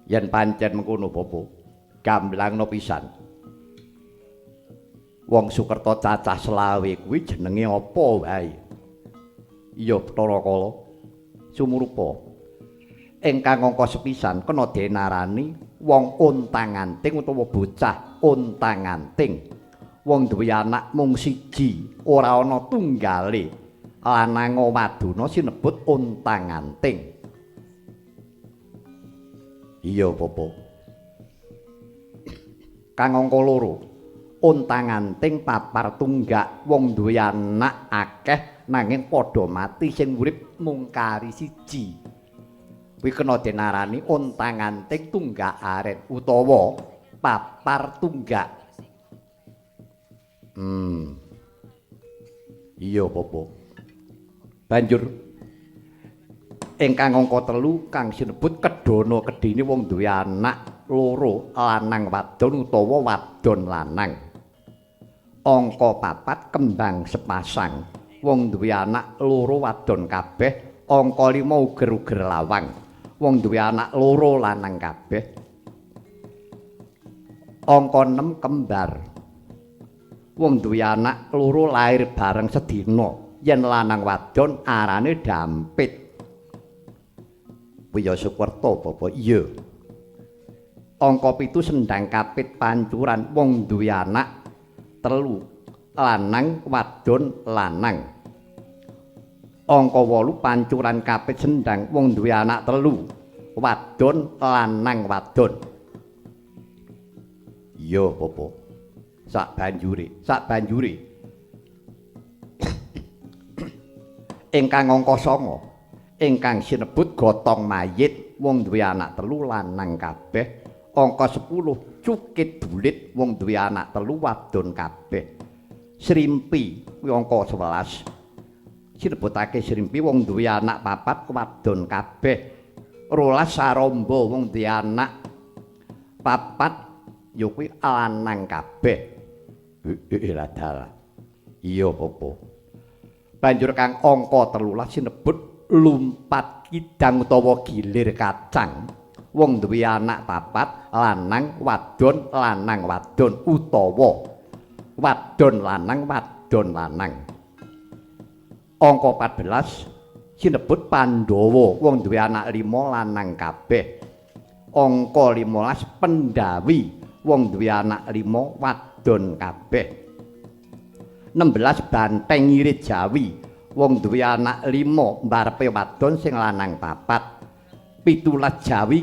Yen pancen mengkono Bapa, gamblangno pisan. Wong Sukerta cacah selawe kuwi jenenge apa wae? Iya Bathara Kala. Sumurupa. Ingkang angka sepisan kena denarani wong ontang-anting utawa bocah ontang-anting. Wong duwe anak mung siji, ora ana tunggale. Lanang wadona sinebut ontang-anting. Iya, Bapa. Kang angka loro, ontang-anting papar tunggak, wong duwe anak akeh nanging padha mati sing urip mung kari siji. Kuwi kena denarani ontang-anting tunggak aren utawa papar tunggak. Iya, Bapa. Banjur ingkang angka telu kang sinebut kedana kedine wong duwe anak loro lanang wadon utawa wadon lanang. Angka papat kembang sepasang, wong duwe anak loro wadon kabeh. Angka 5 uger-uger lawang, wong duwe anak loro lanang kabeh. Angka 6 kembar, wong duwe anak loro lair bareng sedina, yen lanang wadon arane dampit. Kuwi ya Sukerta, Bapa. Iya. Angka 7 sendang kapit pancuran, wong duwe anak telu lanang wadon lanang. Angka 8 pancuran kapit sendang, wong duwe anak telu wadon lanang wadon. Iya, Bapa. Sak banjure, sak banjure. Ingkang angka 9 ingkang sinebut gotong mayit, wong duwe anak telu lanang kabeh. Angka 10 cukit bulit, wong duwe anak telu wadon kabeh. Srimpi kuwi angka 11. Sinebutake srimpi wong duwe anak papat wadon kabeh. 12 saramba, wong duwe anak papat ya kuwi lanang kabeh. Heeh, dalah. Iya, Bapa. Banjur kang angka 13 sinebut lumpat kidang utawa gilir kacang, wong duwe anak papat lanang wadon lanang wadon utawa wadon lanang wadon lanang. Angka 14 sinebut Pandhawa, wong duwe anak 5 lanang kabeh. Angka 15 Pendawi, wong duwe anak 5 wadon kabeh. 16 Banteng Irit Jawi, wong duwe anak 5 mbarepe wadon sing lanang papat. 17 Jawi.